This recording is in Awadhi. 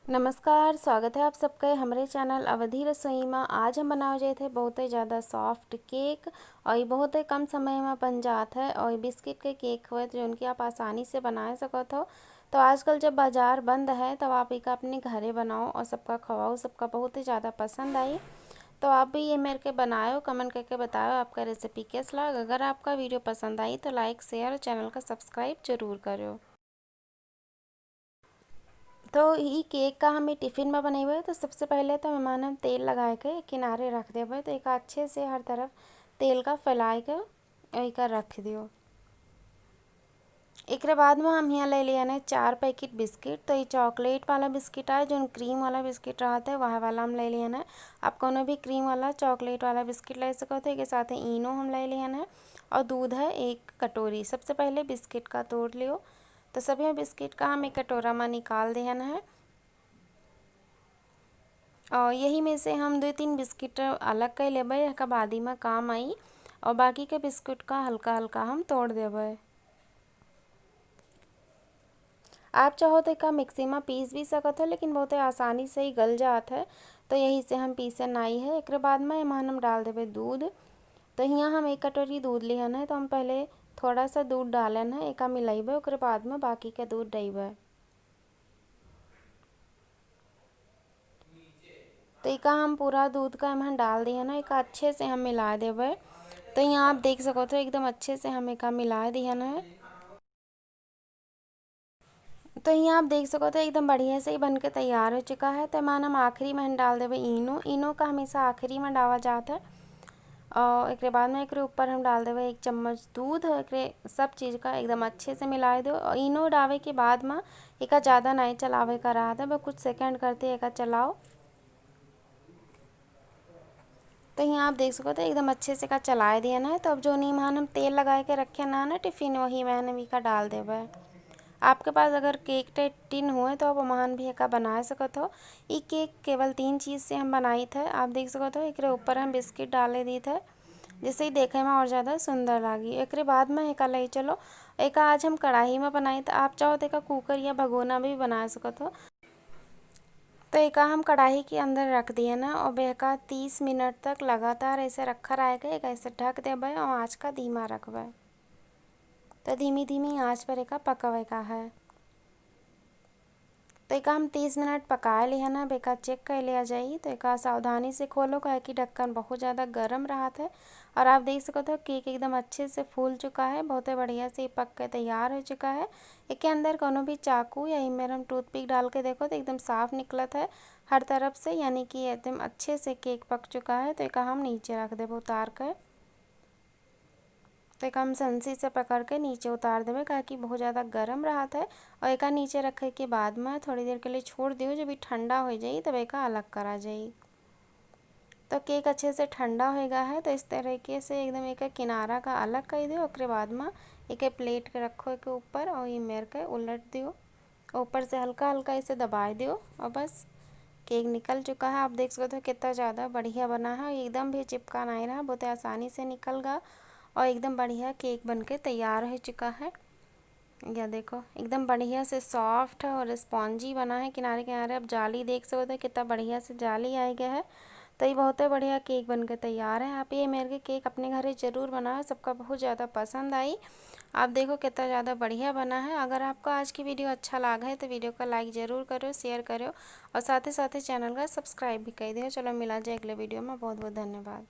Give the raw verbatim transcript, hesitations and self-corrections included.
नमस्कार, स्वागत है आप सबके हमरे चैनल अवधी रसोई मा। आज हम बनावे जात है बहुत ही ज़्यादा सॉफ्ट केक और ये बहुत ही कम समय मा बन जात है और ये बिस्किट के केक हुए तो जोन कि आप आसानी से बनाए सकत हो। तो आजकल जब बाजार बंद है तब आप इका अपने घरे बनाओ और सबका खवाओ, सबका बहुत ही ज़्यादा पसंद आई। तो आप भी ये मेरे के बनायो, कमेंट करके बतायो आपका रेसिपी कैस लाग। अगर आपका वीडियो पसंद आई तो लाइक, शेयर और चैनल का सब्सक्राइब जरूर करो। तो ई केक का हम ई टिफिन में बनेबे, तो सबसे पहले तो मेहमान हम तेल लगाए के किनारे रख देबे। तो एक अच्छे से हर तरफ तेल का फैलाए के एका रख दियो। एकरे बाद में हम यहाँ ले लिया ने चार पैकेट बिस्किट। तो ये चॉकलेट वाला बिस्किट आए, जोन क्रीम वाला बिस्किट रहत है, वह वाला हम ले लिया ने। आप कोनो भी क्रीम वाला, चॉकलेट वाला बिस्किट ले सकत हो। एके साथे इनो हम ले लिया ने और दूध है एक कटोरी। सबसे पहले बिस्किट का तोड़ लियो। तो सभी बिस्किट का हम एक कटोरा में निकाल दिहन है। और यही में से हम दो तीन बिस्किट अलग कर लेबे, एका बादी में काम आई। और बाकी के बिस्किट का हल्का हल्का हम तोड़ देबे। आप चाहो तो एका मिक्सी में पीस भी सकत हो, लेकिन बहुत ही आसानी से ही गल जात है, तो यही से हम पीसे नाई है। एकरे बाद में एमा हम डाल देबे दूध। तो हियाँ हम एक कटोरी दूध लिहन है, तो हम पहले थोड़ा सा दूध डालन है, एका मिलाइबे, ओकरे बाद में बाकी के दूध डइबे। तो एका हम पूरा दूध का एमहन डाल दिहन है, एका अच्छे से हम मिला देबे। तो यहाँ आप देख सकत हो एकदम अच्छे से हम एका मिला दिहन है। तो यहाँ आप देख सकत हो एकदम बढ़िया से ही बन के तैयार हो चुका है। तो एमहन हम आखिरी में हम डाल देबे इनो। इनो का हमेशा आखिरी में डाला जात है। और एकरे बाद में एकरे ऊपर हम डाल देबे एक चम्मच दूध। एकरे सब चीज़ का एकदम अच्छे से मिला दो। और इनो डाले के बाद में एका ज़्यादा नहीं चलावे का रहत है, बस कुछ सेकंड करते एका चलाओ। तो यहाँ आप देख सकत हो एकदम अच्छे से एका चलाए दिया ना है। तो अब जोन एमहन हम तेल लगाए के रखे ना ना टिफिन, वही में हम एका डाल देबे। आपके पास अगर केक टे-, टिन हुए तो आप ओमहन भी एका बना सकत हो। ई केक केवल तीन चीज़ से हम बनाइत है। आप देख सकत हो एकरे ऊपर हम बिस्किट डाले दीत है, जिससे ही देखे में और ज़्यादा सुंदर लागी। एकरे बाद में एका ले चलो, एका आज हम कढ़ाई में बनाइत है। आप चाहो तो एका कुकर या भगोना में भी बना सकत हो। तो एका हम कढ़ाई के अंदर रख दिए ना और बेहका तीस मिनट तक लगातार ऐसे रखा रहेगा। एका ऐसे ढक देबे और आँच का धीमा रखबे। तो धीमी धीमी आँच पर एका पकावे का है। तो एका हम तीस मिनट पकाए लिया ना, बेका चेक कर लिया जाई। तो एका सावधानी से खोलो, काहे कि ढक्कन बहुत ज़्यादा गरम रहत है। और आप देख सकत हो केक एकदम अच्छे से फूल चुका है, बहुते बढ़िया से पक के तैयार हो चुका है। एके अंदर कोनो भी चाकू या इमें हम टूथपिक डाल के देखो तो एकदम साफ निकलत है हर तरफ से, यानी कि एकदम अच्छे से केक पक चुका है। तो एका हम नीचे रख देबो उतार के। तो एका हम संसी से पकड़ के नीचे उतार देबे, काहे कि बहुत ज़्यादा गरम रहत है। और एका नीचे रखे के बाद में थोड़ी देर के लिए छोड़ दियो, जब ई ठंडा हो जाई तब एका अलग करा जाई। तो केक अच्छे से ठंडा हो गया है, तो इस तरीके से एकदम एक किनारा का अलग कर दियो। ओकरे बाद में एक प्लेट के रखो के ऊपर और ये मेर के उलट दियो, ऊपर से हल्का हल्का इसे दबाए दियो और बस केक निकल चुका है। आप देख सकते हो कितना ज़्यादा बढ़िया बना है, एकदम भी चिपका नहीं रहा, बहुत आसानी से निकल गया और एकदम बढ़िया केक बन के तैयार हो चुका है। या देखो एकदम बढ़िया से सॉफ्ट है और स्पॉन्जी बना है। किनारे किनारे आप जाली देख सकते हो कितना बढ़िया से जाली आ गया है। तो ये बहुत ही बढ़िया केक बन के तैयार है। आप ये मेर के केक अपने घरे जरूर बनाओ, सबका बहुत ज़्यादा पसंद आई। आप देखो कितना ज़्यादा बढ़िया बना है। अगर आपको आज की वीडियो अच्छा लगा है तो वीडियो का लाइक ज़रूर करो, शेयर करो और साथ ही साथ ही चैनल का सब्सक्राइब भी कर दो। चलो मिला जाए अगले वीडियो में। बहुत बहुत धन्यवाद।